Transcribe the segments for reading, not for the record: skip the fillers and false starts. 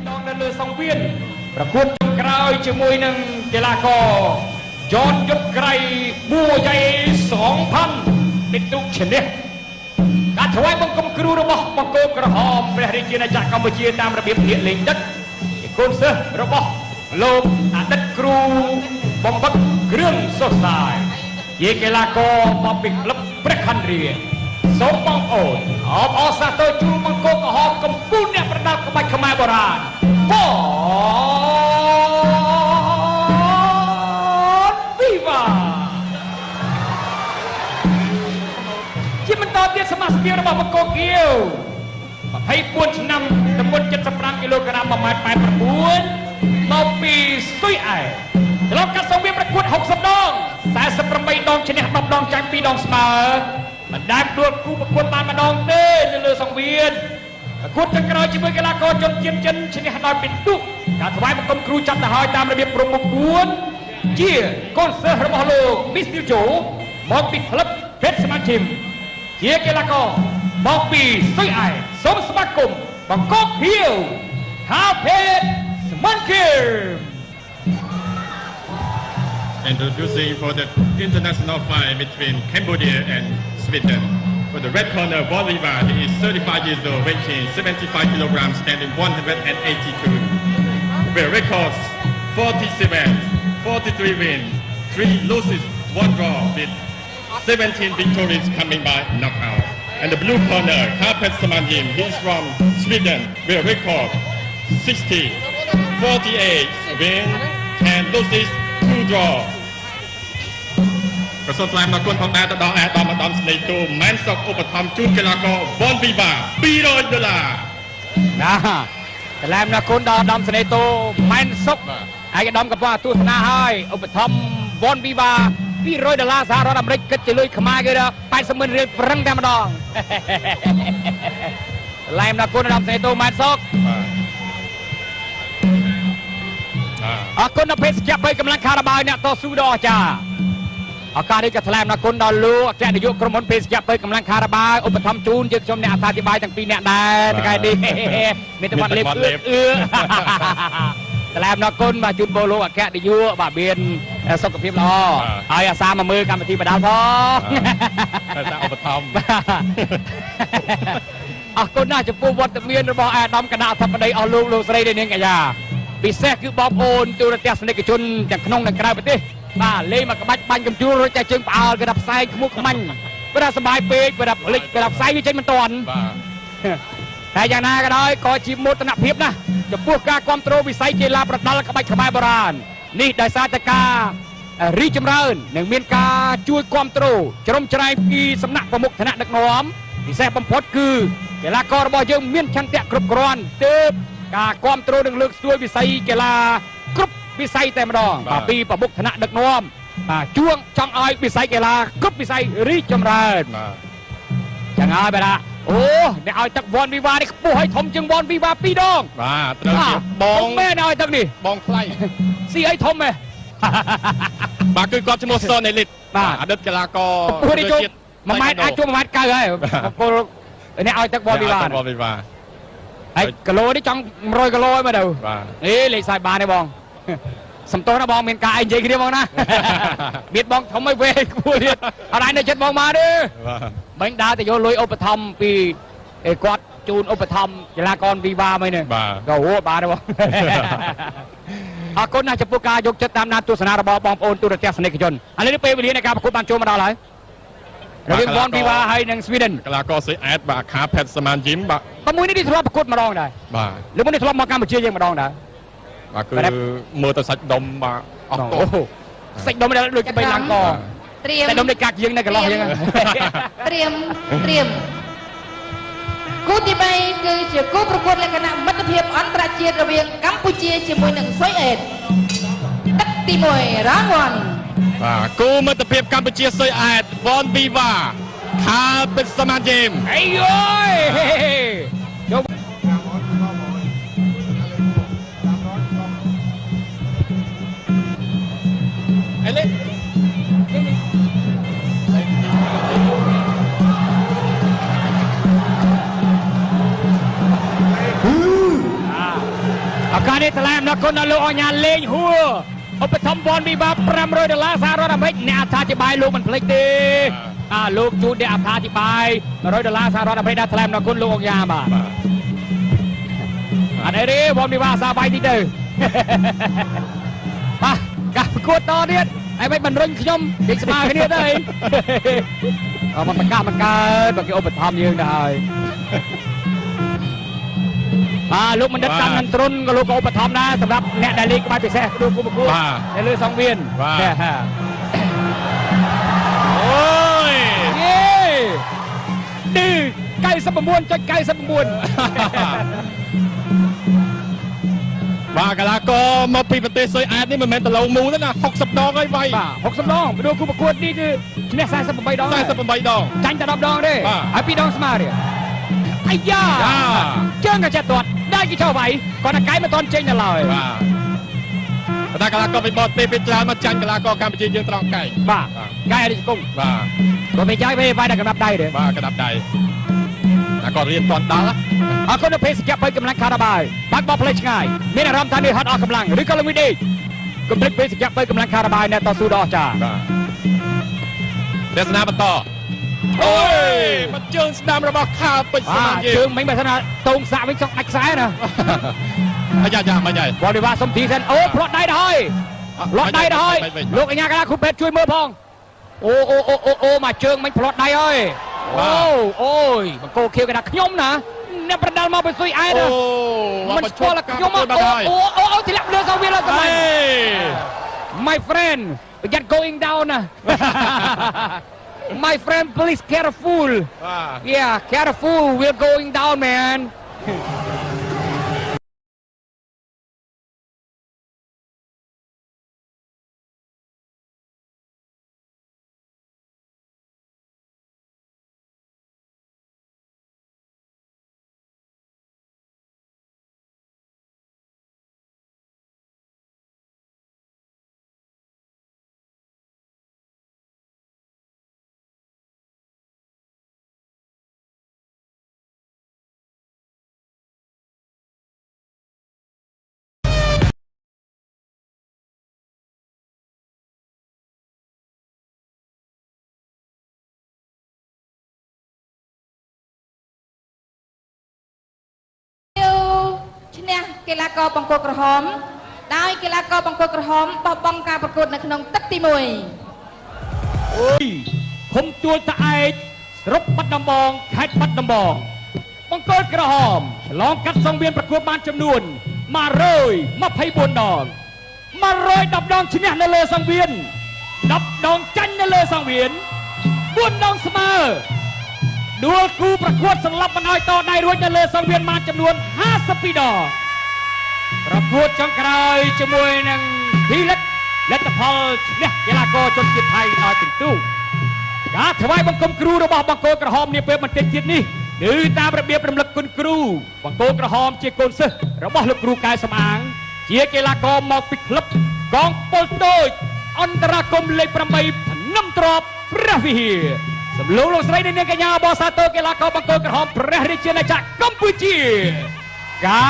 ដងនៅលើសង្វៀនប្រកួតចុងក្រោយជាមួយនឹងកីឡាករយ៉នយុទ្ធក្រៃបួយ៉ៃ2000ពិទុឈ្នះការថ្វាយបង្គំគ្រូរបស់បង្គោលក្រហមព្រះរាជាណាចក្រកម្ពុជាតាមរបៀបភាកលេងទឹកជាកូនសិស្សរបស់លោកអតីតគ្រូបំបឹកគ្រឿងសុសសាយជាកីឡាករមកពីក្លឹបព្រះខន្រាសូមបងប្អូនអបអរសាទរជូនបង្គោលក្រហមកម្ពុជាអ្នកប្រដាល់ក្បាច់ខ្មែរបុរាណបនវីវ៉ាជាបន្តទៀតសមាជិករបស់បង្គោលខៀវ24ឆ្នាំទម្ងន់75គីឡូក្រាម1ម៉ែត្រ89មកពីស៊ុយអែឆ្លងកាត់សង្វៀនប្រកួត60ដង48ដងឈ្នះ10ដងចាញ់2ដងស្មើមិនដែលដួលគូប្រកួតបានម្ដងទេនៅលើសង្វៀនប្រកួតចុងក្រោយជាមួយកីឡាករជនជាតិចិនឈ្នះដោយពិន្ទុការថ្វាយបង្គំគ្រូចាប់ទៅហើយតាមរបៀបព្រំមុខ4ជាកូនសិស្សរបស់លោកមីស្ទីលជូមកពីក្លឹបពេទ្យសមាជិមជាកីឡាករមកពីស៊ុយអែសូមស្វាគមន៍បង្គោលខៀវហាភេតស្មានគឹម Introducing for the international fight between Cambodia and Sweden. For the red corner, Von Viva, he is 35 years old, weighing 75 kilograms, standing 182. With records 47, 43 wins, 3 losses, 1 draw, with 17 victories coming by knockout. And the blue corner, Carpet Samanjim, he is from Sweden, with a record 60, 48 wins, 10 losses, 2 draw. ក៏សូមថ្លែងអំណរគុណផងដែរទៅដល់អាដាមឧត្តមស្នេហ៍ទូម៉ែនសុកឧបត្ថម្ភជូនកីឡាករវ៉ុនវីវ៉ា200ដុល្លារ ណាថ្លែងអំណរគុណដល់ឧត្តមសេនីយ៍តូម៉ែនសុក បាទ ឯកឧត្តមកំពុងទស្សនាហើយឧបត្ថម្ភវ៉ុនវីវ៉ា200ដុល្លារសហរដ្ឋអាមេរិកគិតជាលុយខ្មែរគឺដល់80ម៉ឺនរៀលប្រឹងតែម្ដង ថ្លែងអំណរគុណឧត្តមសេនីយ៍តូម៉ែនសុក បាទបាទ អរគុណដល់ភេសជ្ជៈបីកម្លាំងខារ៉ាបាវអ្នកតស៊ូដ៏អស្ចារ្យឱកាសនេះក៏ថ្លែងអំណរគុណដល់លោកអគ្គនាយកក្រុមហ៊ុនភេសជ្ជៈបីកម្លាំងខារ៉ាបាវឧបត្ថម្ភជូនយើងខ្ញុំអ្នកអត្ថាធិប្បាយទាំងពីរអ្នកដែរថ្ងៃនេះមានតែបាត់លេបអឿអឿ ថ្លែងអំណរគុណបាទជូនពរលោកអគ្គនាយកបាទមានសុខភាពល្អហើយអាសាមកមើលកម្មវិធីបដាល់ផង តែតាឧបត្ថម្ភ អរគុណណាស់ចំពោះវត្តមានរបស់អាដាមគណៈអធិបតីអស់លោកលោកស្រីដែលនាងកញ្ញាពិសេសគឺបងប្អូនទូរទស្សនិកជនទាំងក្នុងនិងក្រៅប្រទេសបាទលេងមកក្បាច់បាញ់កំជួលរួចតែជើងផ្អើលគេថាផ្សែងខ្មុកខ្មាញ់ព្រោះសប្បាយពេកព្រោះភ្លេចព្រោះផ្សែងវាចេញមិនទាន់ បាទ តែយ៉ាងណាក៏ដោយក៏ជាមោទនភាពណាស់ចំពោះការគ្រប់គ្រងវិស័យកីឡាប្រដាល់ក្បាច់ខ្មែរបុរាណនេះដោយសារតែការរីកចម្រើននិងមានការជួយគ្រប់គ្រងជ្រោមជ្រែងពីសំណាក់ប្រមុខឋានៈដឹកនាំពិសេសបំផុតគឺកីឡាកររបស់យើងមានឆន្ទៈគ្រប់គ្រាន់ទើបការគ្រប់គ្រងនិងលើកស្ទួយវិស័យកីឡាគ្រប់វិស័យតែម្ដងបាទពីប្រមុខឋានៈដឹកនាំបាទជួងចង់ឲ្យវិស័យកីឡាគ្រប់វិស័យរីកចម្រើន បាទ ចឹងហើយបាទថាអូអ្នកឲ្យទឹកវ៉នវីវ៉ានេះខ្ពស់ហើយធំជាងវ៉នវីវ៉ាពីរដង បាទត្រូវជាបង មែនឲ្យទឹកនេះ បងថ្លៃ ស៊ីអីធំហ៎ បាទគឺគាត់ឈ្មោះសុនអេលីត បាទ អតីតកីឡាករ ពោះនេះចូល1ម៉ែត្រអាចចូល1ម៉ែត្រ9ហើយបង្គោលអ្នកឲ្យទឹកវ៉នវីវ៉ា វ៉នវីវ៉ា ហើយគីឡូនេះចង់100គីឡូហើយមើលទៅ បាទ អេលេខសាយបានទេបងសំទោសណាបងមានការអីនិយាយគ្នាបងណា មានបងធំឲ្យវេខ្ពស់ទៀតអត់អាចនៅចិត្តបងមកទេ បាទ បាញ់ដើរទៅយកលុយឧបត្ថម្ភពីឯគាត់ជូនឧបត្ថម្ភកីឡាករវីវ៉ាមិននេះ បាទ ក៏ហួបានដែរបង អរគុណណាស់ចំពោះការយកចិត្តតាមដានទស្សនារបស់បងប្អូនទូរទស្សនិកជនឥឡូវនេះពេលវេលានៃការប្រកួតបានចូលមកដល់ហើយរវាងវ៉នវីវ៉ាហើយនិងស្វីដិន កីឡាករសេអែតបាទខាផេតសមានយីមបាទ តែមួយនេះនេះធ្លាប់ប្រកួតម្ដងដែរ បាទ លើកមុននេះធ្លាប់មកកម្ពុជាយើងម្ដងដែរ បាទគឺមើលទៅសាច់ដុំបាទអស់កោ សាច់ដុំនេះដូចបីឡើងក ត្រៀម សាច់ដុំនេះកាក់យើងនៅកន្លោះយើង ត្រៀមត្រៀមគូទី3គឺជាគូប្រកួតលក្ខណៈមិត្តភាពអន្តរជាតិរវាងកម្ពុជាជាមួយនឹងស៊ុយអែតទឹកទី1 round 1 បាទគូមិត្តភាពកម្ពុជាស៊ុយអែតវ៉នវីវ៉ាខាពិតសមានយីម អីយយចូល អេលីត ឱកាសនេះថ្លែងអំណរគុណដល់លោកអញ្ញាលេងហួរឧបត្ថម្ភវ៉នវីវ៉ា500ដុល្លារសហរដ្ឋអាមេរិកអ្នកអត្ថាធិប្បាយលោកមិនភ្លេចទេអាលោកជូនអ្នកអត្ថាធិប្បាយ100ដុល្លារសហរដ្ឋអាមេរិកដល់ថ្លែងអំណរគុណលោកអញ្ញាបាទអត់អីទេវ៉នវីវ៉ាសាបាយតិចទៅបាទការប្រកួតតទៀតហើយមិនរុញខ្ញុំនិយាយស្មើគ្នាទៅអីអត់ប្រកាសមិនកើតបើគេឧបត្ថម្ភយើងទៅហើយបាទលោកបណ្ឌិតកាន់នន្ទ្រុនក៏លោកក៏ឧបត្ថម្ភដែរសម្រាប់អ្នកដែលលេងក្បាច់ពិសេសដូចគូប្រកួតនៅលើសង្វៀនអូយយេឌឺ 99.99 បាទកីឡាករមកពីប្រទេសស៊ុយអែតនេះមិនមែនតឡងមូលទេណា60ដងហើយវាយបាទ60ដងព្រោះគូប្រកួតនេះគឺឈ្នះ48ដង48ដងចាញ់តែ10ដងទេហើយ2ដងស្មើទេអាយ៉ាជើងក៏ចេះទាត់ដៃគេចូលវាយគាត់តែកាយមិនទាន់ចេញដល់ឡើយបាទតែកីឡាករពីបរទេសពេលច្រើនមកចាញ់កីឡាករកម្ពុជាយើងត្រង់កែងបាទកែរិជគង់បាទក៏មិនចាញ់វាវាយតែកណ្ដាប់ដៃទេបាទកណ្ដាប់ដៃតែគាត់រៀនទាន់ដល់អរគុណដល់ភេសជ្ជៈបីកម្លាំងខារ៉ាបាយបាក់បោះផ្លេចឆ្ងាយមានអារម្មណ៍ថានេះហត់អស់កម្លាំងឬក៏ល្ងីដេកកុំភ្លេចភេសជ្ជៈបីកម្លាំងខារ៉ាបាយអ្នកតស៊ូដ៏អស្ចារ្យបាទទស្សនាបន្តអូយមកជើងស្ដាំរបស់ខាពេជ្រសមានជើងមិញបើថាតោងសាក់វិញចង់ដាច់ខ្សែណាអាយ៉ាយ៉ាមិនហើយវ៉ាឌីវ៉ាសុំទីសិនអូផ្លត់ដៃដល់ហើយផ្លត់ដៃដល់ហើយលោកអញ្ញាកណាគ្រូពេទ្យជួយមើលផងអូអូអូអូអូមកជើងមិញផ្លត់ដៃហើយអូអូយបង្គោលខៀវគេថាខ្ញុំណាអ្នកប្រដាល់មកពីស៊ុយអែតមិនស្គាល់ខ្ញុំអូអូអូធ្លាក់លើសវាលើសម័យ My friend we get going down ណា My friend please careful yeah careful we're going down man ឈ្នះកីឡាករបង្គោលក្រហមដោយកីឡាករបង្គោលក្រហមបោះបង់ការប្រកួតនៅក្នុងទឹកទី1អូយឃុំទួលតាឯកស្រុកបាត់ដំបងខេត្តបាត់ដំបងបង្គោលក្រហមឆ្លងកាត់សង្វៀនប្រកួតបានចំនួន124ដង110ដងឈ្នះនៅលើសង្វៀន10ដងចាញ់នៅលើសង្វៀន4ដងស្មើដួលគូប្រកួតសន្លប់មិនឲ្យតដៃរួចនៅលើសង្វៀនបានចំនួន52ដងប្រកួតចុងក្រោយជាមួយនឹងធីលិកលទ្ធផលឈ្នះកីឡាករជនជាតិថៃដោយពិន្ទុការថ្វាយបង្គំគ្រូរបស់បង្គោលក្រហមនាពេលបន្តិចទៀតនេះគឺតាមរបៀបរំលឹកគុណគ្រូបង្គោលក្រហមជាកូនសិស្សរបស់លោកគ្រូកែសំអាងជាកីឡាករមកពីក្លឹបកងពលតូចអន្តរាគមលេខ8ភ្នំទ្របព្រះវិហារសំឡូងលោកស្រីនាងកញ្ញាបសាទរកីឡាករបង្គោលក្រហមព្រះរាជាណាចក្រកម្ពុជាកែ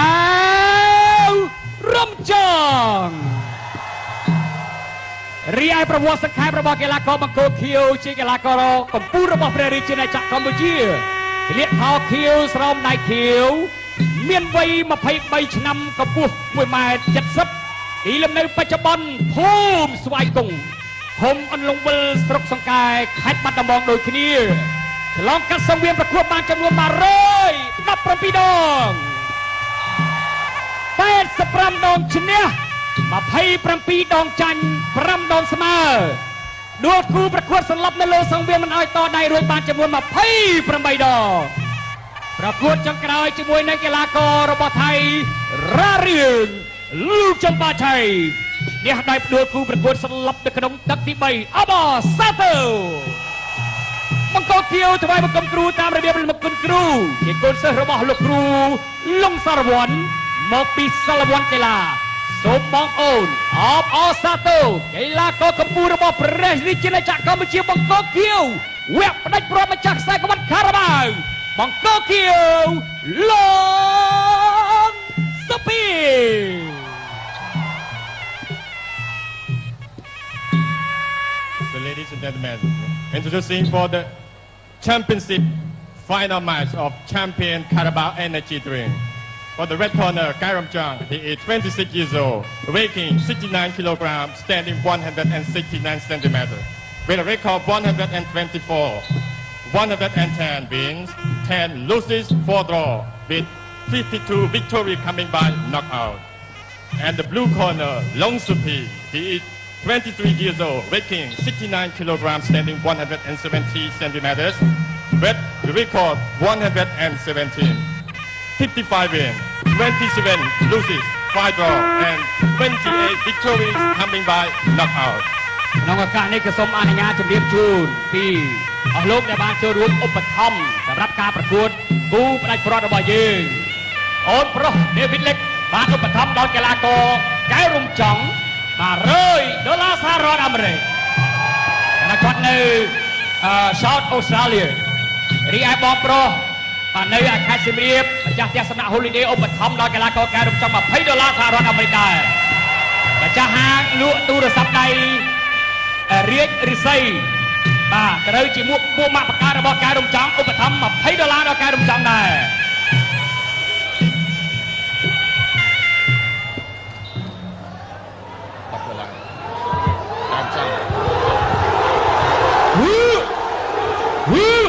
វរំចងរីឯប្រវត្តិសង្ខេបរបស់កីឡាករបង្គោលខៀវជាកីឡាករកម្ពុជារបស់ព្រះរាជាណាចក្រកម្ពុជាស្លៀកខោខៀវស្រោមដៃខៀវមានវ័យ23ឆ្នាំកម្ពស់1.70ម៉ែត្រទីលំនៅបច្ចុប្បន្នភូមិស្វាយគង់ឃុំអន្លង់វិលស្រុកសង្កែខេត្តបាត់ដំបងដូចគ្នាឆ្លងកាត់សង្វៀនប្រកួតបានចំនួន117ដង85ដងឈ្នះ27ដងចាញ់5ដងស្មើដួលគូប្រកួតសន្លប់នៅលើសង្វៀនមិនឲ្យតដៃរួចបានចំនួន28ដងប្រកួតចុងក្រោយជាមួយនឹងកីឡាកររបស់ថៃរ៉ារៀងលូចំបាឆៃនេះដៃផ្ដួលគូប្រកួតសន្លប់នៅក្នុងទឹកទី3អបសាទរបង្គោលខៀវថ្វាយបង្គំគ្រូតាមរបៀបរំលឹកគុណគ្រូជាកូនសិស្សរបស់លោកគ្រូលងសារវ័នមកពីសាលវ័នកីឡាសូមបងអូនអបអរសាទរកីឡាករកម្ពុជារបស់ព្រះរាជាណាចក្រកម្ពុជាបង្គោលខៀវវគ្គផ្ដាច់ព្រមម្ចាស់ខ្សែក្បាត់ខារ៉ាបាវបង្គោលខៀវលងសុភី and gentlemen, introducing for the championship final match of Champion Carabao Energy Drink. For the red corner, Kairam Chang, he is 26 years old, weighing 69 kilograms, standing 169 centimeters, with a record 124, 110 wins, 10 losses, 4 draw, with 52 victory coming by knockout. And the blue corner, Long Supi, he is 23 years old, weighing 69 kilograms, standing 170 centimeters, with record 117, 55 wins, 27 losses, 5 draw, and 28 victories coming by knockout. ក្នុងឱកាសនេះក៏សូមអនុញ្ញាតជម្រាបជូនពីអស់លោកដែលបានចូលរួមឧបត្ថម្ភសម្រាប់ការប្រកួតគូផ្ដាច់ព្រាត់របស់យើងអូនប្រុសដេវីតលិកបានឧបត្ថម្ភដល់កីឡាករកែវរំចង់100ដុល្លារសហរដ្ឋអាមេរិកខណៈគាត់នៅអឺ South Australia រីឯបងប្រុសបាទនៅឯខេត្តសៀមរាបម្ចាស់ផ្ទះសំណាក់ Holiday ឧបត្ថម្ភដល់កីឡាករកែវរំចង់20ដុល្លារសហរដ្ឋអាមេរិកដែរម្ចាស់ហាងលក់ទូរស័ព្ទដៃ រាជរិស័យបាទត្រូវជាមួកពួកម៉ាក់បការបស់កែរំចង់ឧបត្ថម្ភ20ដុល្លារដល់កែរំចង់ដែរ 10ដុល្លារតាមចង់ ហ៊ឺហ៊ឺ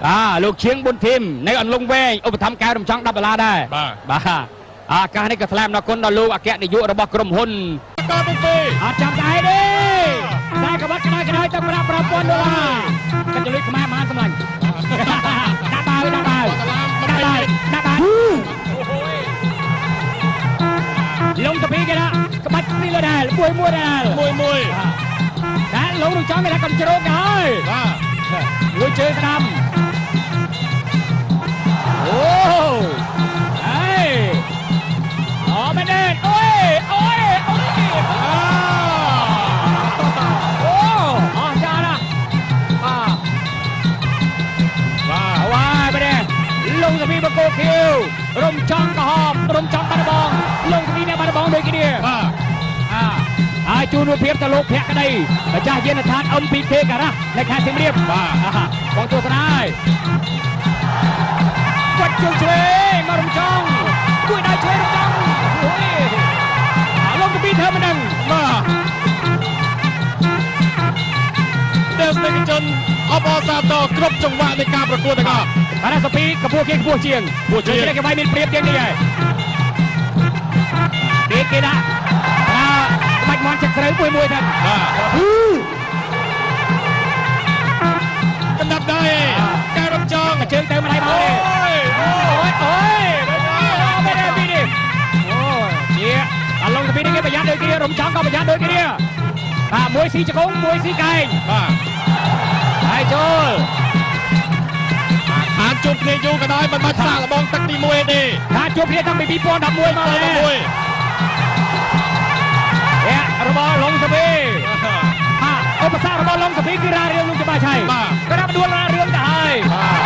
អាលោកឈៀងប៊ុនធីមនៅអន្លង់វែងឧបត្ថម្ភកែរំចង់10ដុល្លារដែរ បាទ បាទអាកាសនេះក៏ថ្លែងអំណរគុណដល់លោកអគ្គនាយករបស់ក្រុមហ៊ុន កទាំងពីរ អត់ចាំស្អែកទេខ្សែក្បាត់ក្តៅក្តៅទៅប្រាក់5000ដុល្លារកាត់ចលុយខ្មែរមហាសម្លាញ់ដាក់បាវដាក់បាវដាក់បាវដាក់បាវលងតាពីគេដាក់ក្បាច់នេះលើដែរមួយមួយដែរ មួយមួយ តែលងនឹងចង់គេថាកំជ្រោកទៅហើយ បាទ មួយជើងស្ដាំអូហេអូមែនទេអូយអូយអូយ អា អូអស់ចាណាស់បាទ បាទ អវ៉ាយបាទលងសពីបកោខៀវរំចង់ក្រហមរំចង់បាត់ដំបងលងសពីអ្នកបាត់ដំបងដូចគ្នា បាទ អាហើយជូនរូបភាពទៅលោកភក្តីម្ចាស់យានដ្ឋាន MPK ការ៉ាស់នៅខេត្តសៀមរាប បាទ អាបងទស្សនាហើយគាត់ជើងឆ្វេងមករំចង់គួយដៃឆ្វេងរំចង់អូយអាលងសពីធ្វើមិនដឹង បាទទេសនិកជនអបអរសាទរគ្រប់ចង្វាក់នៃការប្រកួតទាំងអស់ បាទសពីកម្ពស់គេខ្ពស់ជាង ខ្ពស់ជាង គេវាយមានប្រៀបជាងនេះហើយគេគេដាក់ថាក្បាច់មន់ចឹកស្រូវមួយមួយទៅ បាទកណ្ដាប់ដៃការរំចង់ ជើងទៅមិនឲ្យមកទេ អូយ អូយអូយបែរពីនេះអូយនេះអាឡុងពីនេះគេប្រយ័ត្នដូចគ្នារំចង់ក៏ប្រយ័ត្នដូចគ្នាបាទមួយស៊ីជង្គង់មួយស៊ីកែង បាទ ហើយចូល ខានជួបគ្នាយូរក៏ដោយមិនបាច់សាកល្បងទឹកទី1ទេ ថាជួបគ្នាតាំងពី2011មក ទី ហើយ 1 អ្នករបស់ឡុងសាពីបាទឧបសគ្គរបស់ឡុងសាពីគឺរារឿងលោកច្បាស់ឆៃ បាទ ក្រាបដួលរារឿងទៅហើយ បាទ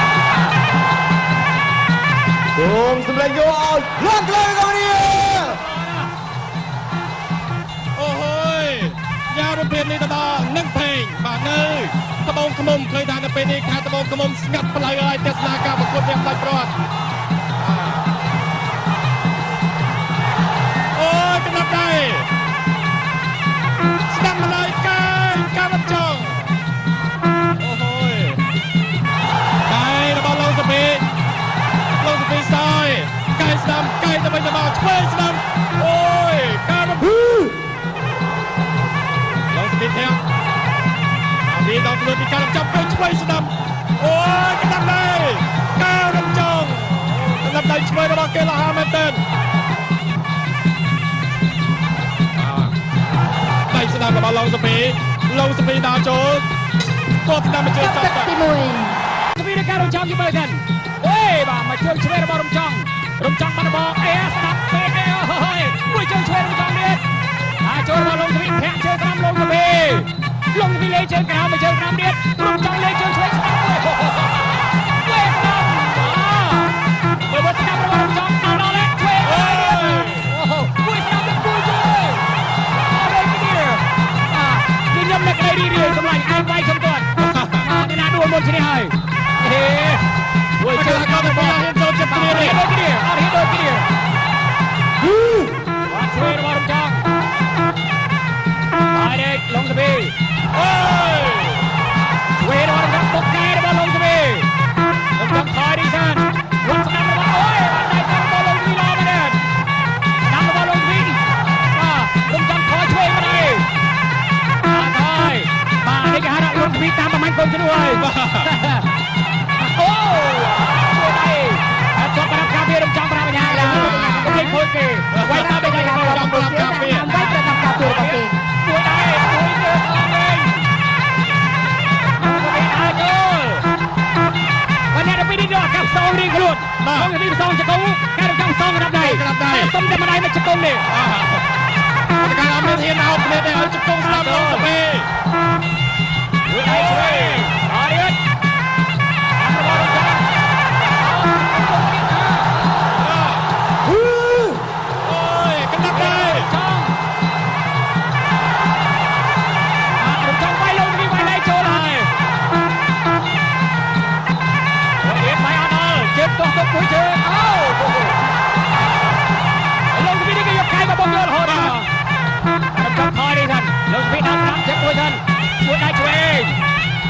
សូមសម្លេងយកឲ្យឡើងលើកម្ពុជា អូហូយយ៉ារូបភាពនេះទៅដល់នឹងផេងបាទនៅត្បូងឃ្មុំឃើញថានៅពេលនេះខេត្តត្បូងឃ្មុំស្ងាត់ផ្លូវហើយទស្សនាការប្រកួតយ៉ាងដាច់ព្រាត់អូយកណ្ដាប់ដៃស្ដាំម្ដាយកែងការរំចង់អូហូយ កែរបស់លោកសុភីលោកសុភីសោយកែស្ដាំកែទៅវិញទៅមកឆ្វេងស្ដាំអូយការរំលោកសុភីធាក់អាវីដល់ខ្លួនពីការរំចាប់ទៅឆ្វេងស្ដាំអូយកណ្ដាប់ដៃការរំចង់កណ្ដាប់ដៃឆ្វេងរបស់គេលហាមែនទែនដៃស្ដាំរបស់លោកសុភីលោកសុភីដើរចូលគាត់ស្ដាំមកជើង ចប់ ចាប់ ទឹកទី1 សពីនៃការរំចង់យមើលសិនអេបាទមកជើងឆ្វេងរបស់រំចង់រំចង់បាត់ដំបងអេស្ដាប់ពេកអេហើយមួយជើងឆ្វេងរំចង់ទៀតហើយចូលរបស់លងសពីធាក់ជើងស្ដាំលងសពីលងសពីលេងជើងក្រោមមកជើងស្ដាំទៀតរំចង់លេងជើងឆ្វេងស្ដាំមួយឆ្វេងស្ដាំមើលមើលស្ដាំរបស់រំចង់ដល់ដល់ឆ្វេងអូមួយស្ដាំទៀតមួយជើងអរេគ្នា ហើយអូជួយដៃជាប់ប្រាប់ការពាររំចង់ប្រាប់បញ្ញាឡាកុំលេងខូចគេវាយតាមបែក កីឡាករកម្ពុជាតាមវាយប្រដាប់ការពាររបស់គេ មួយដៃមួយជើងអងវិញអាចចូលបាទអ្នកពីនេះយកអាកាសសងរៀងខ្លួនបងពីសងចកងការរំចង់សងក្រាបដៃសុំតែម្ដាយមកចកងនេះ ការអត់មានហ៊ានអោបគ្នាទេឲ្យជង្គង់ស្ដាប់ឡងសាពេ មួយដៃឆ្វេងអរទៀតតាមរបស់រំចង់ អូយកណ្ដាប់ដៃ ចង់រំចង់វាយលងនេះវាយដៃចូលហើយរៀបវាយអត់ដល់ជើងទាស់ទុកមួយជើងអូលងពីនេះគេយកកាយមកបងយករហូតដល់រំចង់ថយនេះសិនលងពីដល់តាមចិត្តមួយសិនមួយដៃឆ្វេង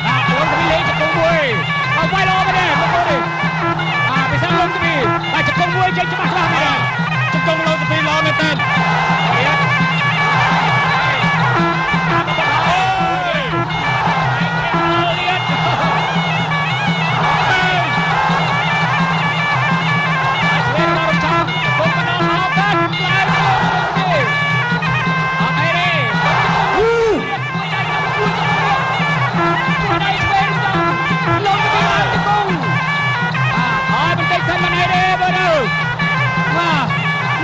បាទលងពីលេងជង្គង់មួយអត់វាយល្អមែនទេមកនេះអាពិសេសលងពីបាទជង្គង់មួយចេញច្បាស់ច្បាស់មែន ជង្គង់ឡងសាពេល្អមែនតើ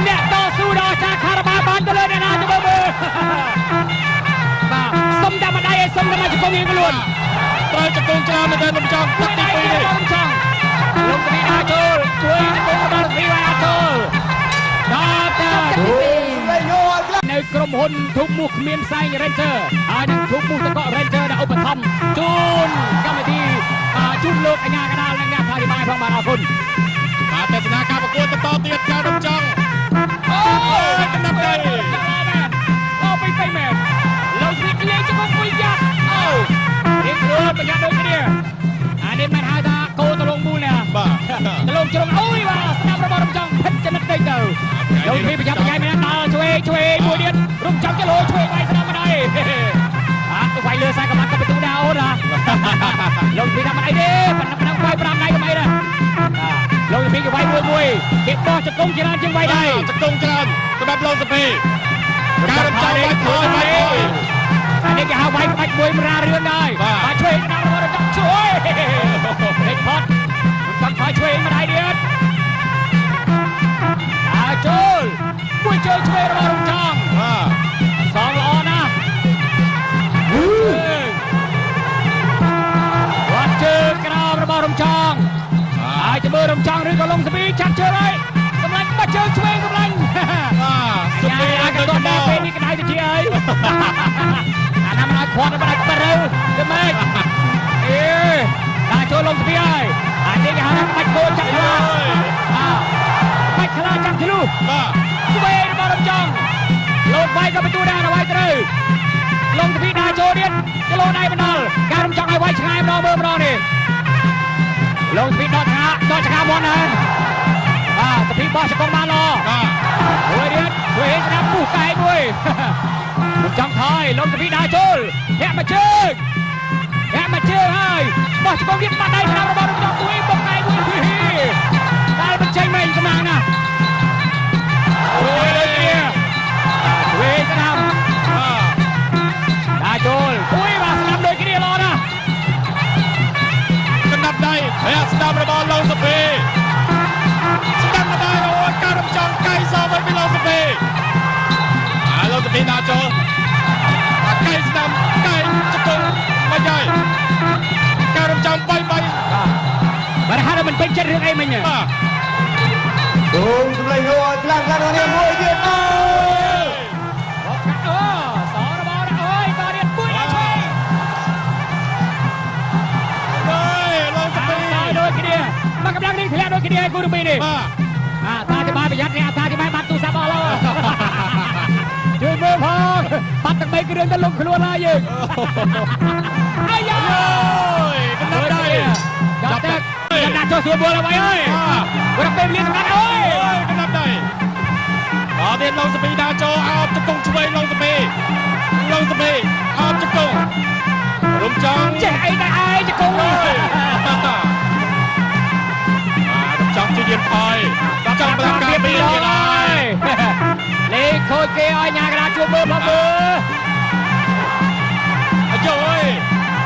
អ្នកតស៊ូដល់ចាខារបាបានទៅលើអ្នកណាទៅមើលបាទសុំតែម្ដាយឲ្យសុំតែមកជង្គង់រៀងខ្លួន ត្រូវជង្គង់ច្រើនមែនតើរំចង់ទឹកទី2នេះ រំចង់លងពីដើចូលជួយជង្គង់របស់ពីវ៉ាចូលដល់តែនៅក្រុមហ៊ុនធុកមូសគ្មានផ្សែង Ranger ហើយនឹងធុកមូសតក Ranger ដែលឧបត្ថម្ភជូនកម្មវិធីជូនលោកអញ្ញាកដាលនិងអ្នកថារិបាយផងបាទអរគុណ បាទទស្សនាការប្រកួតបន្តទៀតការរំចង់ អូយកណ្ដាប់ដៃអូពេញពេញមែនលោកស្វីលេងជង្គង់មួយយ៉ាប់អូរៀងខ្លួនប្រយ័ត្នដូចគ្នាអានេះមិនហៅថាគោតលងមូលណា បាទ តលងជ្រុងអូយបាទស្ដាប់របស់រំចង់ភិតចំណិតតិចទៅលោកស្វីប្រយ័ត្នប្រយែងមែនដល់ឆ្វេងឆ្វេងមួយទៀតរំចង់ចលោឆ្វេងវាយស្ដាប់មិនអីអាទៅវាយលើខ្សែកម្លាំងក៏បន្ទូដែរអូនណាលោកស្វីថាមិនអីទេប៉ុណ្ណឹងវាយ5ដៃក៏មិនអីដែរលោកស្វីគេវាយមួយមួយគេបោះជង្គង់ច្រើនជាងវាយដៃ ជង្គង់ច្រើនសម្រាប់លោកសាពេការរំចង់វាយថយវាយថយ អានេះគេហៅវាយក្បាច់មួយមរារឿងដែរបាទឆ្វេងស្ដាប់របស់រំចង់ជួយលេខផុតរំចង់ថយឆ្វេងម្ដាយទៀតអាចូលមួយជើងឆ្វេងរបស់រំចង់ បាទ សងល្អណាស់វត្តជើងក្រោមរបស់រំចង់ហើយទៅមើលរំចង់ឬក៏លងសពីចាត់ជើងហើយសម្លាញ់បាត់ជើងឆ្វេងសម្លាញ់ បាទ សុពីអាចកត់ដែរពេលនេះក្តៅទៅជាអីអាណាមិនឲ្យខាត់មិនឲ្យប៉ិតទៅម៉េចអេដាក់ចូលលងសពីហើយអានេះគេហៅថាបាច់គោចាប់ខ្លាបាទបាច់ខ្លាចាប់ធ្លុះ បាទ ឆ្វេងរបស់រំចង់លោតវាយក៏បន្ទូដែរដល់វាយត្រូវលងសពីដាក់ចូលទៀតគីឡូដៃមិនដល់ការរំចង់ឲ្យវាយឆ្ងាយម្ដងមើលម្ដងនេះលងសពីដកឆាដកឆាមាត់ណាបាទសពីបោះជង្គង់បានល្អ បាទ មួយទៀតមួយស្ដាប់ពុះកែមួយរំចង់ថយលងសពីដើរចូលធាក់មកជើងធាក់មកជើងហើយបោះជង្គង់ទៀតបាត់ដៃស្ដាប់របស់រំចង់មួយបុកកែមួយតែបញ្ចេញមិនកម្លាំងណាមួយដូចគ្នាវេស្ដាប់ដើរចូលមួយបាទស្ដាប់ដូចគ្នាល្អណាស់ កណ្ដាប់ដៃធាក់ស្ដាប់របស់ឡងសាពេស្ដាប់ម្ដាយអូយការរំចង់កៃសវិញពីឡងសាពេអាឡងសាពេដើរចូលអាកៃស្ដាំកៃជង្គង់មកហើយការរំចង់បាយបាយ បាទហាត់មិនពេញចិត្តរឿងអីមិញ បាទ សូមសម្លេងហូឲ្យខ្លាំងខ្លាំងនេះមួយទៀតអើ អូសរបរអើយតទៀតមួយដល់ឆ្វេង អើយឡងសាពេ ដូចគ្នាមកកម្លាំងនេះធ្លាក់ដូចគ្នាគូរមីនេះ បាទ អាតាទីបាយប្រយ័ត្ននេះអាតាទីបាយបាត់ទូរស័ព្ទអស់ហើយជួយមើលផងបាត់ទាំង3គ្រឿងទៅលុំខ្លួនហើយយើងអាយ៉ា កណ្ដាប់ដៃ ចាប់ទឹកដាក់ចូលស្រួលបួលអ្វីហើយគាត់ពេលវេលាសម្រាប់អើយក ណ្ដាប់ដៃដល់ទៀតឡងសាពីដើរចូលអោបជង្គង់ឆ្វេងឡងសាពីឡងសាពីអោបជង្គង់រំច ចង់ ចេះអីតែឯងជង្គង់ អើយបាទចង់ជាទៀតផយចង់ប្រាប់ការពីទៀតហើយ លេខខូចគេឲ្យញ៉ាកដាជួបមើលផងមើល អាយអើយ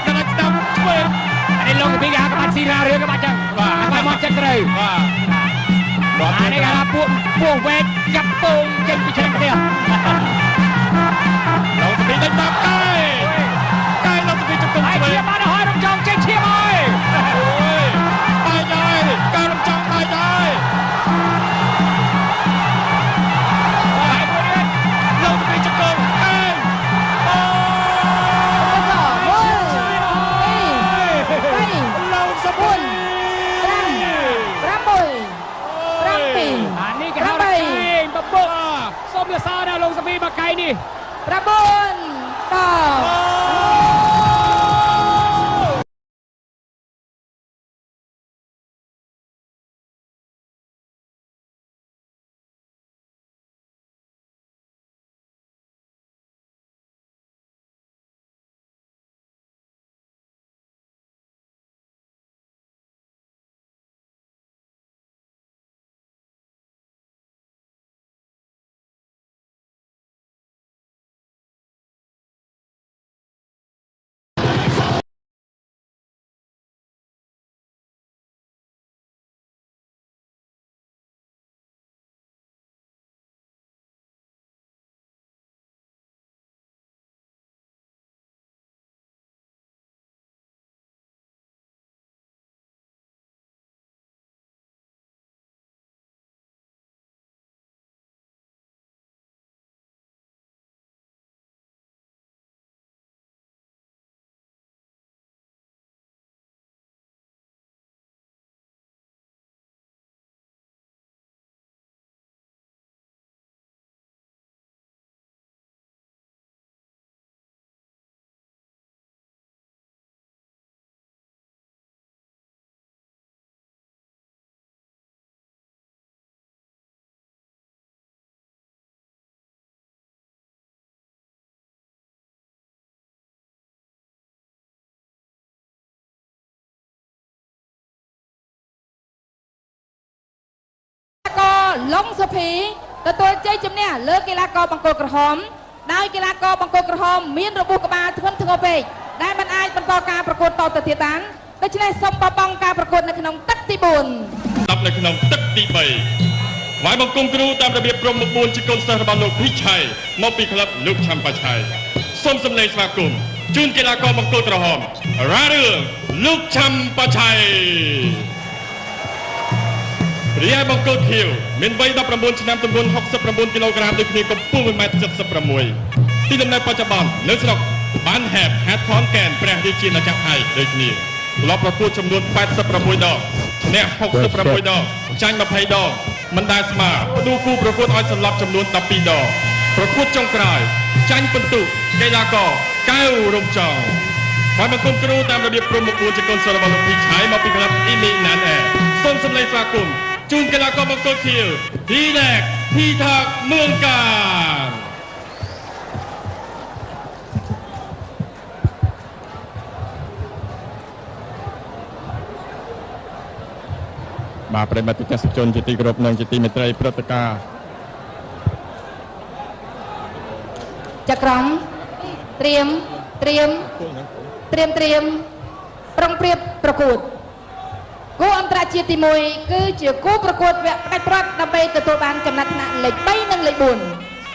កាន់តែស្ដាប់ឆ្វេង អានេះលោកពីគេហៅក្បាច់ស៊ីរ៉ារឿងក្បាច់ចឹង បាទ ក្បាច់មកចិត្តត្រូវ បាទ អានេះគេថាពួកពួកវែកចាប់ពងចេញពីឆ្នាំផ្ទះ លោកស្ពីដេញបាប់កែកែលោកស្ពីជង្គង់ ហើយ ឆ្វេង ឈៀបបានហើយរំចង់ចេញឈៀបហើយ អូយបាយហើយការរំចង់បាយហើយ ហើយមួយទៀត លោកស្ពីជង្គង់កែអូលោកស្ពី អានេះគេហៅថាកែងបបុកសូមសរសើរដល់លោកស្ពីមកកែងនេះ 9 10 ករឡុងសុភីទទួលជ័យជំនះលើកីឡាករបង្គោលក្រហមដោយកីឡាករបង្គោលក្រហមមានរបួសក្បាលធ្ងន់ធ្ងរពេកដែលមិនអាចបន្តការប្រកួតតទៅទៀតបានដូច្នេះសូមបោះបង់ការប្រកួតនៅក្នុងទឹកទី4 ស្ដាប់នៅក្នុងទឹកទី3ថ្វាយបង្គំគ្រូតាមរបៀបព្រំ9ជាកូនសិស្សរបស់លោកភីឆៃមកពីក្លឹបលោកឆាំប៉ាឆៃសូមសម្លេងស្វាគមន៍ជូនកីឡាករបង្គោលក្រហមរ៉ារឿងលោកឆាំប៉ាឆៃរីឯបង្គោលខៀវមានវ័យ19ឆ្នាំទម្ងន់69គីឡូក្រាមដូចគ្នាកម្ពស់1.76ម៉ែត្រទីលំនៅបច្ចុប្បន្ននៅស្រុកបានហែបខេត្តខនកែនព្រះរាជាណាចក្រថៃដូចគ្នាធ្លាប់ប្រកួតចំនួន86ដងឈ្នះ66ដងចាញ់20ដងមិនដែលស្មើផ្ដួលគូប្រកួតឲ្យសន្លប់ចំនួន12ដងប្រកួតចុងក្រោយចាញ់ពិន្ទុកីឡាករកែវរំចង់ហើយបង្គំគ្រូតាមរបៀបព្រំមុខ4ជាកូនសិស្សរបស់លោកភីឆៃមកពីក្លឹបអ៊ីមីណានអែសូមសម្លេងស្វាគមន៍ជូនកីឡាករបង្គោលខៀវធីឡែកធីថាកមឿងកានបាទប្រិយមិត្តទស្សនិកជនជាទីគោរពនិងជាទីមេត្រីព្រឹត្តិការណ៍ ចក្រមត្រៀមត្រៀមត្រៀមត្រៀមប្រុងប្រៀបប្រកួតគូអន្តរជាតិទី1គឺជាគូប្រកួតវគ្គផ្ដាច់ព្រាត់ដើម្បីទទួលបានចំណាត់ថ្នាក់លេខ3និងលេខ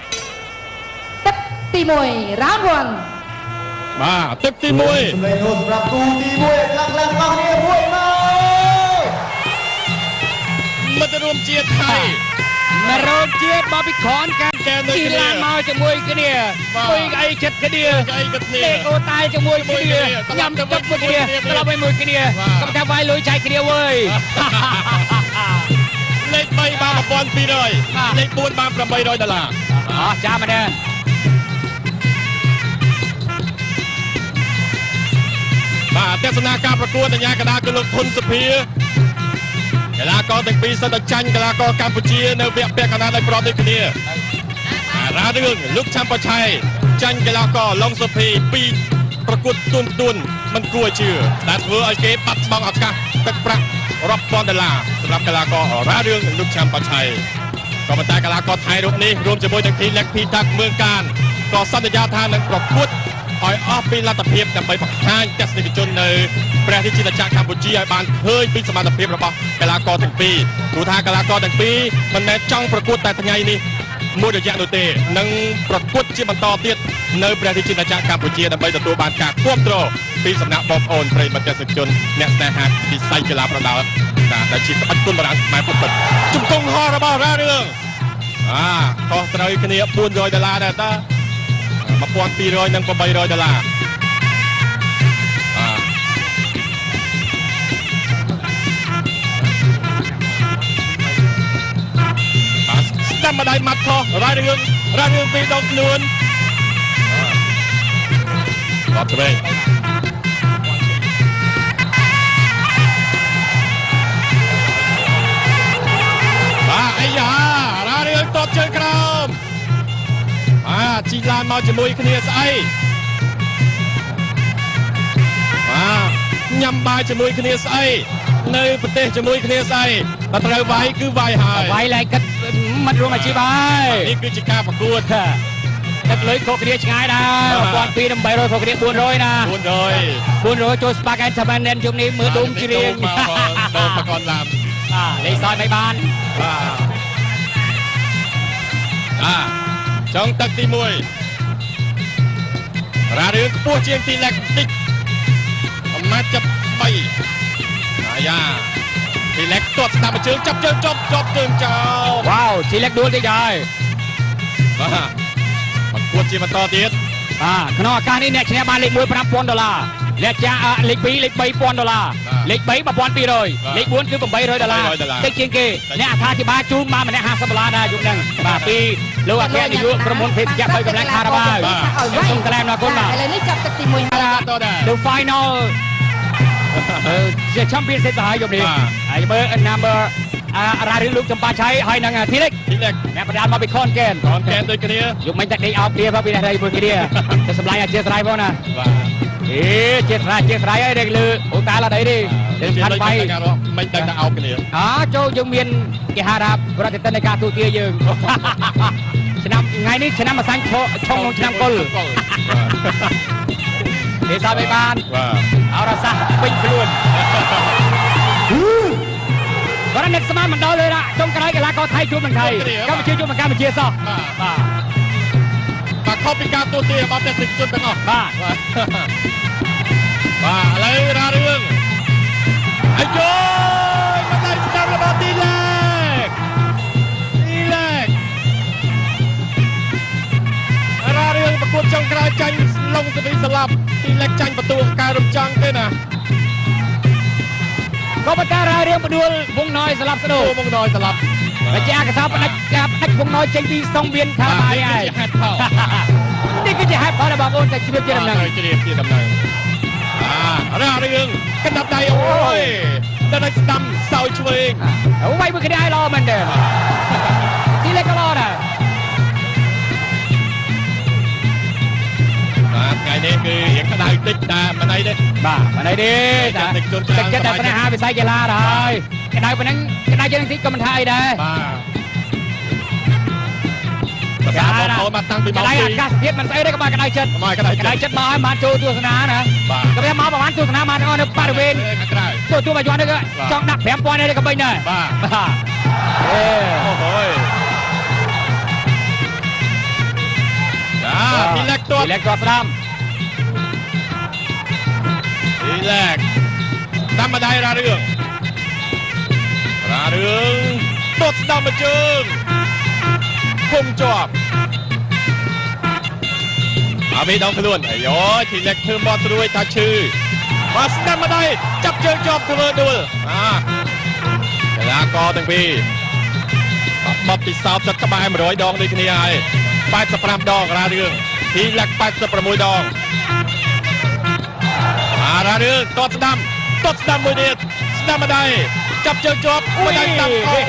4ទឹកទី1 round 1 បាទទឹកទី1 សម្លេងហូសម្រាប់គូទី1ខ្លាំងខ្លាំងទាំងអស់គ្នាមួយមក មិត្តរួមជាតិថៃ មករោជាតិបបពីខនកា កែនៅ ជី គ្នា ឡានមកជាមួយគ្នា បាទ អង្គុយអីចិត្តគ្នា កៅអីគ្នា លេខអូតែលជាមួយគ្នា ជាមួយគ្នា ញ៉ាំទឹកមួយគ្នា ត្រឡប់ ត្រឡប់មួយគ្នា បាទ កុំថាវាយលុយចែកគ្នាវើយ លេខ3បាន1200លេខ4បាន800ដុល្លារ អស់ចាំម្នាក់ បាទទស្សនាការប្រកួតអញ្ញាកណ្ដាលគឺលោកធុនសុភាកីឡាករទាំងពីរសិតតែចាញ់កីឡាករកម្ពុជានៅវគ្គពាក់កណ្ដាលដោយប្រត់ដូចគ្នាអារ៉ារឿងលោកឆាំបឆៃចាញ់កីឡាករឡុងសុភី2 ប្រកួតទួនទួនមិនគួរឲ្យជឿដែលធ្វើឲ្យគេបាត់បង់ឱកាសទឹកប្រាក់រាប់ពាន់ដុល្លារសម្រាប់កីឡាកររ៉ារឿងលោកឆាំបាឆៃក៏ប៉ុន្តែកីឡាករថៃរូបនេះរួមជាមួយនឹងធីលេកភីតាក់មឿងកានក៏សន្យាថានឹងប្រកួតឲ្យអស់ពីលទ្ធភាពដើម្បីបង្ហាញទស្សនិកជននៅព្រះរាជាណាចក្រកម្ពុជាឲ្យបានឃើញពីសមត្ថភាពរបស់កីឡាករទាំងពីរព្រោះថាកីឡាករទាំងពីរមិនមែនចង់ប្រកួតតែថ្ងៃនេះមួយរយៈនោះទេនឹងប្រកួតជាបន្តទៀតនៅព្រះរាជាណាចក្រកម្ពុជាដើម្បីទទួលបានការគាំទ្រពីសំណាក់បងប្អូនប្រិយមិត្តទស្សនិកជនអ្នកស្នេហាវិស័យកីឡាប្រដាល់ដែលជាក្បាច់គុណបុរាណខ្មែរពិតៗជង្គង់ហោះរបស់រ៉ារឿងខុសត្រូវគ្នា400ដុល្លារដែរតា1200និង800ដុល្លារបាទស្ដាំម្ដាយម៉ាត់ខុសរ៉ារឿងរ៉ារឿងពីរដងខ្លួនអត់ទេបាទអាយ៉ារ៉ារឿងតបជើងក្រោមបាទជីឡានមកជាមួយគ្នាស្អីបាទញ៉ាំបាយជាមួយគ្នាស្អីនៅប្រទេសជាមួយគ្នាស្អីបើត្រូវវាយគឺវាយហើយ វាយឡើងគិតមិនរួមអាជីពហើយ នេះគឺជាការប្រកួត ទឹកលុយខុសគ្នាឆ្ងាយដែរ1200 800ខុសគ្នា400ណា400ចូលស្ប៉ាកែនសាបានណែនជុំនេះមើលដុំជ្រៀង ដូនបកនឡាម បាទលេខសយមិនបាន បាទចុងទឹកទី1រ៉ារឿងខ្ពស់ជាងទីលេខតិច1.73ម៉ែត្រអាយ៉ាទីលេខទាត់ស្ដាំជើងចាប់ជើងជាប់ជាប់ជើងចោល វ៉ាវទីលេខដួលតិចហើយ បាទប្រកួតជាបន្តទៀត បាទក្នុងឱកាសនេះអ្នកឈ្នះបានលេខ1 5000ដុល្លារលេខចាលេខ2លេខ3000ដុល្លារលេខ3 1200លេខ4គឺ800ដុល្លារតិចជាងគេអ្នកអត្ថាធិប្បាយជូនមកម្នាក់50ដុល្លារដែរយប់ហ្នឹងបាទពីលោកអគ្គនាយកក្រុមហ៊ុនភេសជ្ជៈ3កម្លាំងខារ៉ាបាវសូមថ្លែងអំណរគុណបាទ ឥឡូវនេះចាប់ទឹកទី1ហើយ The final ជា championship ទៅហើយយប់នេះហើយមើល number រ៉ារឿងលោកចម្ប៉ាឆៃហើយនឹងធីលិកអ្នកប្រដាល់មកពីខនកែន ខនកែនដូចគ្នា យប់មិញតែដេកអោបគ្នាផងពីនេះមួយគ្នាតែសម្លាញ់អធិស្ឋានផងណា បាទ អេជាស្រ័យជាស្រ័យហើយដែលលើអូតាលអត់អីទេដែលខាត់បាយ មិនដឹងតែអោបគ្នា ចូលយើងមានគេហៅថាប្រតិទិននៃការទូទាយើងឆ្នាំថ្ងៃនេះឆ្នាំម្សាញ់ឆុងក្នុងឆ្នាំកុលទេសាមិនបាន បាទ អរសាសពេញខ្លួនគាត់អ្នកស្មានមិនដល់เลยណាចុងក្រោយកីឡាករថៃជួបនឹងថៃកម្ពុជាជួបនឹងកម្ពុជាសោះ បាទបាទខុសពីការទូទារបស់ទស្សនិកជនទាំងអស់ បាទ បាទឥឡូវរ៉ារឿងអាយយមកដៃស្ដាំរបស់ទីលេកទីលេករ៉ារឿងប្រកួតចុងក្រោយចាញ់ឡុងសវីស្លាប់ទីលេកចាញ់បន្ទូការរំចង់ទេណា ក៏ប៉ុន្តែរ៉ារឿងផ្ដួលវងណយស្លាប់ស្ដូ វងណយស្លាប់ បច្ចាកសោផ្ដាច់ការផ្ដាច់វងណយចេញពីសង្វៀនខាបាយហើយ ហេតុផល នេះគឺជាហេតុផលរបស់បងប្អូនតែជ្រាបជាដំណឹង ជ្រាបជាដំណឹងបាទរ៉ារឿងកណ្ដាប់ដៃអូយដល់ស្ដាំសោយឆ្វេង វាយមួយគ្នាឲ្យល្អមែនទេទីលេខក៏ល្អដែរ បាទថ្ងៃនេះគឺរៀងក្តៅតិចតែមិនអីទេ បាទមិនអីទេតែទឹកចិត្តតែស្នេហាវិស័យកីឡាដែរហើយក្តៅប៉ុណ្ណឹងក្តៅជាងតិចក៏មិនថាអីដែរ បាទភាសាបងប្អូនមកតាំងពី ក្តៅអាកាសធាតុមិនស្អីទេក៏មកក្តៅចិត្ត មកក្តៅ ក្តៅចិត្តមកឲ្យបានចូលទស្សនាណា បាទ ក៏វាមកប្រហែលទស្សនាបានទាំងអស់នៅបរិវេណ ខាងក្រៅ ទទួលបាយ័ននេះក៏ចង់ដាក់5000នេះក៏បីដែរ បាទ បាទអេ អូហូយចាទីលេកទាត់ ទីលេកទាត់ស្ដាំ ទីលេកតាមម្ដាយរ៉ារឿងរ៉ារឿងទាត់ស្ដាំមួយជើងគុំជាប់អមីដងខ្លួនអាយយទីលេកធ្វើមាត់ស្រួយថាឈឺបាទស្ដាំម្ដាយចាប់ជើងជាប់ធ្វើដួលអាកីឡាករទាំងពីរបបពិសោធន៍ចិត្តក្បែរ100ដងដូចគ្នាហើយ85ដងរ៉ារឿងទីលេក86ដងអារ៉ារឿងទាត់ស្ដាំទាត់ស្ដាំមួយទៀតស្ដាំម្ដាយចាប់ជើងជាប់ម្ដាយស្ដាំអូយ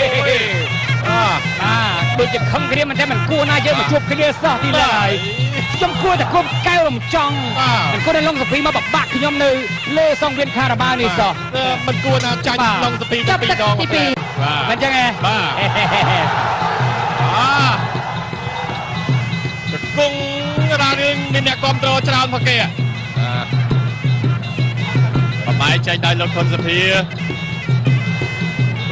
បាទ ដូចជាខឹងគ្នាមិនតែមិនគួរណាយើងមកជួបគ្នាសោះទីឡើយខ្ញុំគួរតែគុំកែវរំចង់មិនគួរតែឡុងសុភីមកបបាក់ខ្ញុំនៅលើសង្វៀនខារ៉ាបាវនេះសោះ មិនគួរណាចាញ់ឡុងសុភី ចាប់ទឹក ពីរដង ទី2 បាទ មិនចឹងឯង បាទអាជង្គង់រ៉ារឿងមានអ្នកគ្រប់គ្រងច្រើនផងគេបាទបបាយចេញដោយលោកខុនសុភា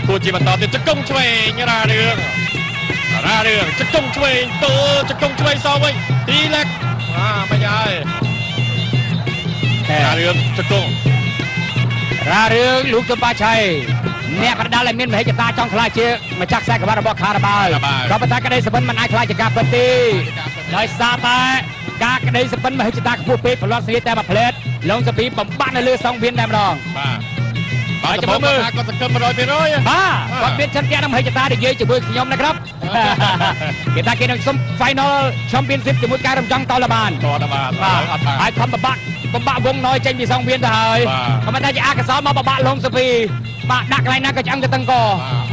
គួរជាបន្តទៀតជង្គង់ឆ្វេងរ៉ារឿងរ៉ារឿងជង្គង់ឆ្វេងទល់ជង្គង់ឆ្វេងសវិញទីលេកអាមិនហើយរ៉ារឿងជង្គង់ រ៉ារឿងលោកចំបាឆៃអ្នកប្រដាល់ឲ្យមានមហិច្ឆតាចង់ខ្លាចជាម្ចាស់ខ្សែក្រវ៉ាត់របស់ខារ៉ាបាវក៏ប៉ុន្តែក្តីសុបិនមិនអាចខ្លាចជាការពិតទេដោយសារតែការក្តីសុបិនមហិច្ឆតាខ្ពស់ពេកប្រឡត់ស្នៀតែមួយផ្លែតឡុងសុភីបំបាក់នៅលើសង្វៀនតែម្ដង បាទបាទចាំមើលគាត់សង្ឃឹម100% បាទគាត់មានឆន្ទៈនិងមហិច្ឆតានិយាយជាមួយខ្ញុំนะครับគេថាគេនឹងសុំ Final Championship ជាមួយការរំចង់តលបាន តតបាន បាទ អត់បាន ហើយខំបបាក់បំបាក់វងណយចេញពីសង្វៀនទៅហើយ បាទ ក៏មិនថាជាអកុសលមកបបាក់លងសុភីបាទដាក់កន្លែងណាក៏ឆ្អឹងទៅតឹងក បា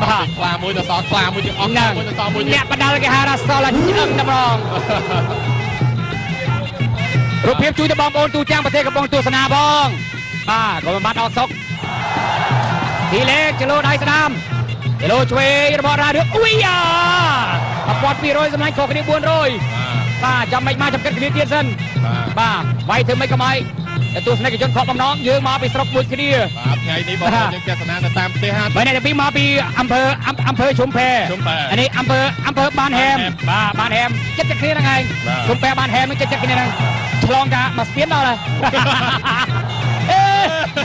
បាទ ទខ្លាមួយទៅសល់ខ្លាមួយទៀតអស់ខ្លា ហ្នឹង មួយទៅសល់មួយទៀត អ្នកបដាល់គេហៅថាសល់តែឆ្អឹងតែម្ដងរូបភាពជួយទៅបងប្អូនទូទាំងប្រទេសកំពុងទស្សនាបងបាទក៏មិនបាត់អត់សុកទីលេខចលោដៃស្ដាំចលោឆ្វេងរបស់រ៉ារឿងអ៊ុយយ៉ា1200សម្លាញ់ខុសគ្នា400បាទចាំមិនមកចាំគិតគ្នាទៀតសិន បាទ បាទវាយធ្វើម៉េចក៏មិនតែទស្សនិកជនខកបំណងយើងមកពីស្រុកមួយគ្នា បាទថ្ងៃនេះបងប្អូនយើងទស្សនានៅតាមផ្ទះហា បើអ្នកទាំងពីរមកពីអំពើអំពើជុំផែ ជុំផែ អានេះអំពើអំពើបានហែម បាន បាទបានហែមចិត្តចិត្តគ្នាហ្នឹងឯង បាទ ជុំផែបានហែមហ្នឹងចិត្តចិត្តគ្នាហ្នឹងឆ្លងកាមកស្ពានដល់ហើយ អេ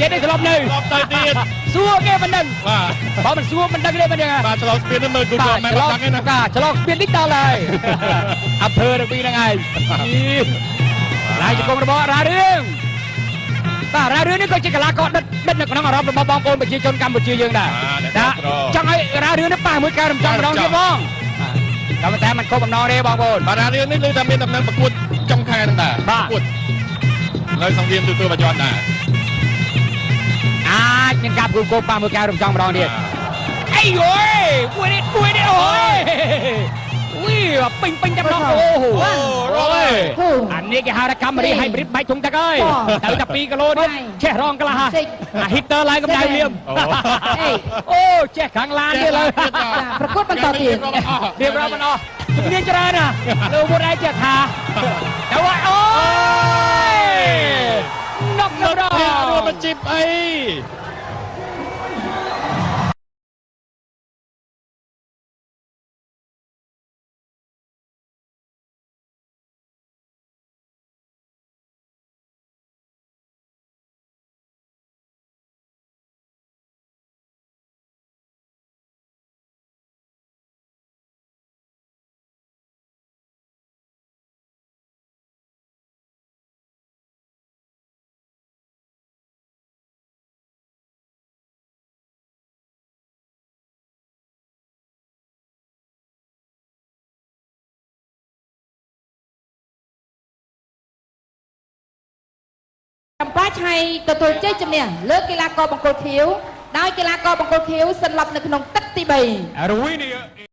គេនេះធ្លាប់នៅ ធ្លាប់ទៅទៀត សួរគេមិនដឹង បាទ បើមិនសួរមិនដឹងទេមិនដឹងហ่ะ បាទឆ្លងស្ពាននេះមើល Google Map ឆ្លង ដឹងទេណា បាទឆ្លងស្ពាននេះដល់ហើយ អំពើទាំងពីរហ្នឹងឯងឡាយជង្គង់របស់រ៉ារឿងបាទរ៉ារឿងនេះក៏ជាកីឡាករដិតដិតនៅក្នុងអារម្មណ៍របស់បងប្អូនប្រជាជនកម្ពុជាយើងដែរ បាទអ្នក ណា គ្រប់គ្រង ចង់ឲ្យរ៉ារឿងនេះប៉ះមួយកែរំចង់ម្ដងទៀតបងបាទតែមិនខុសបំណងទេបងប្អូន បាទរ៉ារឿងនេះលើតែមានដំណឹងប្រកួតចុងខែហ្នឹងដែរ បាទ ប្រកួតនៅសង្វៀនទទួលបញ្ជាន់ដែរ អាចមានការប្រគល់គោប៉ះមួយកែរំចង់ម្ដងទៀតអីយយមួយនេះមួយនេះអូយវីពេញពេញតែម្ដងអូហូ អូរ៉យ 2 អានេះគេហៅថាកម្មរីហៃប្រិតបែកធុងទឹកហើយទៅតែ2គីឡូនេះ 5 ឆេះរងកន្លះ 6 អាហ៊ីតទ័រឡើងកម្ដៅលៀម អូ អូចេះខាងឡានទៀតលើ ប្រកួតបន្តទៀត រៀបរាប់មិនអស់ជំនាញច្រើនណាលោកវុតឯងចេះថាតែว่าអូយណុក នឹ ដល់ កភ័ក្ររួមជីបអី ចម្ប៉ាឆៃទទួលជ័យជំនះលើកីឡាករបង្គោលខៀវដោយកីឡាករបង្គោលខៀវសន្លប់នៅក្នុងទឹកទី3 រួយនេះ